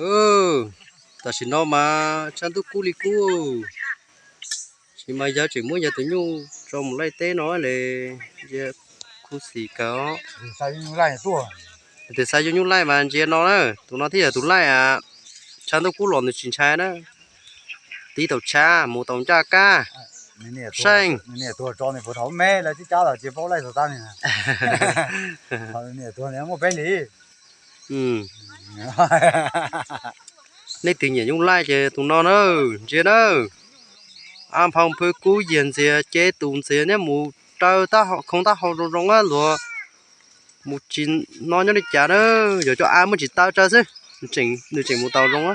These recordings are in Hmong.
Tam sim no mas tshav ntuj kub li kub, tsis mas yawg tseem muab yawg tus nyuj tso mus laij teb no li, ntsia khuv xim kawg os. Tus xav yuav nyuj laij mas ntsia no na, tus no thiaj yog tus laij a. Tshav ntuj kub los nws tsis ntshai na, tiv tau tshav mus tau ncaj kab. Seej. Nej twg nyiam nyuj laij ces tus no na, ntsia na. A nphoo phwj kub yiag ntxiag, cev tus ntxiag nyob mus raws tab khoo taub hau zoo zoo luag, mus tsis no nyob li cas na, yog cov a muab tsis taw tsawv xwb, nws tseem mus tau zoo.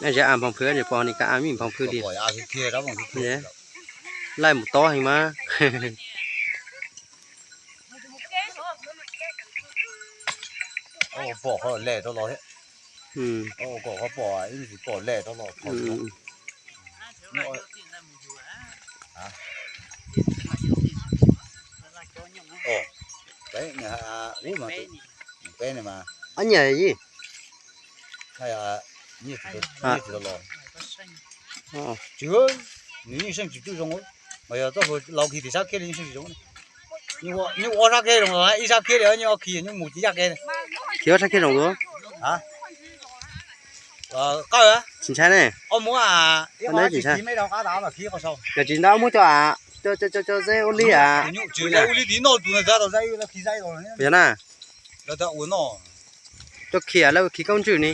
Zeb a nphoo phwj, pom ni ka a me nphoo phwj li. Laij mus tob heev mas. Pom qhov lem rau los thiab. Pom ib tsis pom lem rau los. Peb ne mas. Ob nyiam yij. Nws yeej seej tsis tshua zoo, mas yog txoj hlua laus khi tim sab kiag li yeej seej tsis zoo. Nyuj ua sab kiag zoo, ib sab kiag li, nyuj khi nyuj mus tsis yaj kiag. Khi ob sab kiag zoo dua. Qawj tsis ntshai ne. Ob muab, tsis khi me rau qab tas mas khi qhov sau. Yog tsis ntawd muab cov, cov, cov zeb ua li a. Ua li tiv noj tus na, tau zeb khi zeb los. Yog na. Lawv ua no. Cov khi lawv khi kaub ntswg ni.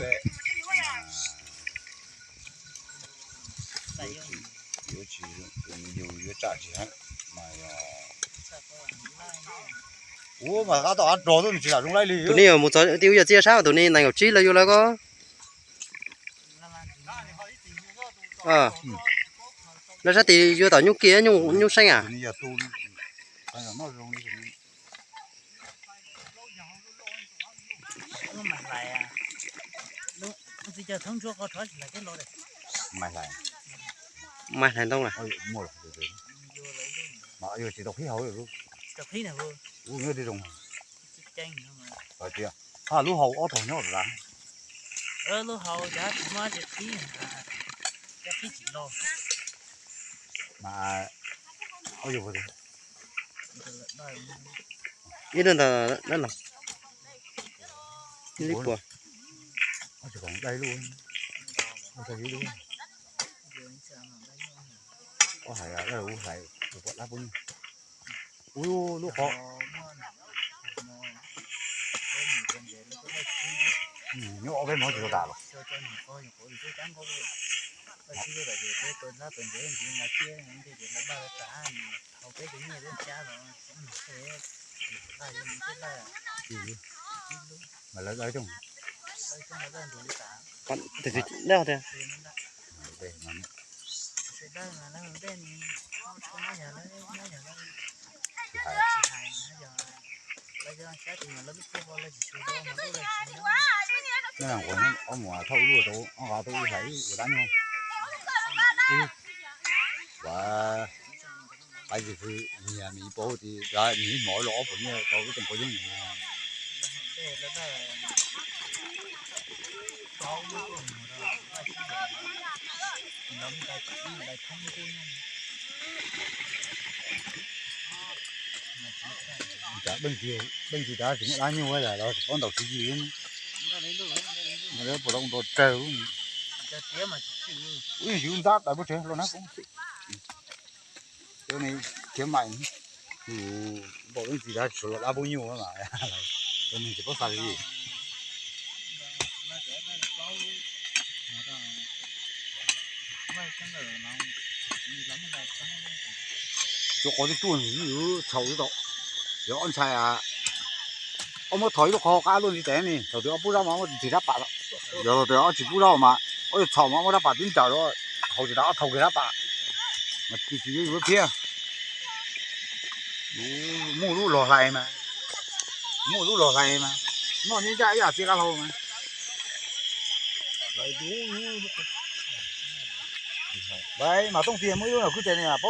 Tus ne mus txog tim ub yog txiaj sab, tus ne nees nkaum tsib lawv yuav lawv ko. Lawv sab tim yuav tom nyuj kiag, nyuj seej a. Mas hlais ntoo a. Lub hau ob tog nyob. Ib lub ntawd los. Ib lub puas. Ua hais, ua hais, ua pom dab pub nyuj. Ua lub qhov. Nyob ob peb mov tsis tau tas los. Mas lawv dawb coob. Dab tiag. Ob muam thauj ib lub rau ob nqa tuaj ib hlais ua dab nyuj. Ua, qaib zis pw nyias me ib paub tias nyias ib hmos los ob puas nyiaj rau lub tseem pov yeej. Cas beej tsis dab tsis muaj dab nyuj los tsis paub ntaus tsis yig. Puas tau nrog tsawg. Ub, yus ntxab tais puab tsev los na. Khiav mais, npaum leej txiv dab tsuas los dab pub nyuj mas, nws tsis paub xa li. Cov qos twb tuaj nws yuav txhaum tau. Yog ob ntshai, ob muab thom ib lub qhov qab luaj ntsis tes ni, thaum twg ob pub zaub mas ob tsis rab pam. Yog thaum twg ob tsis pub zaub mas ob yuav txhaum mas ob muab rab pam tib nrawm rau, haus tsis tas ob thau kiag rab pam. Mas tsis yuav yus lub phiab. Muaj lub log hlais mas, muaj lub log hlais mas, noj nyob ncaj ib yam txiv qab hlau mas. Mas Tooj tias muaj ib lub no kuv tias paub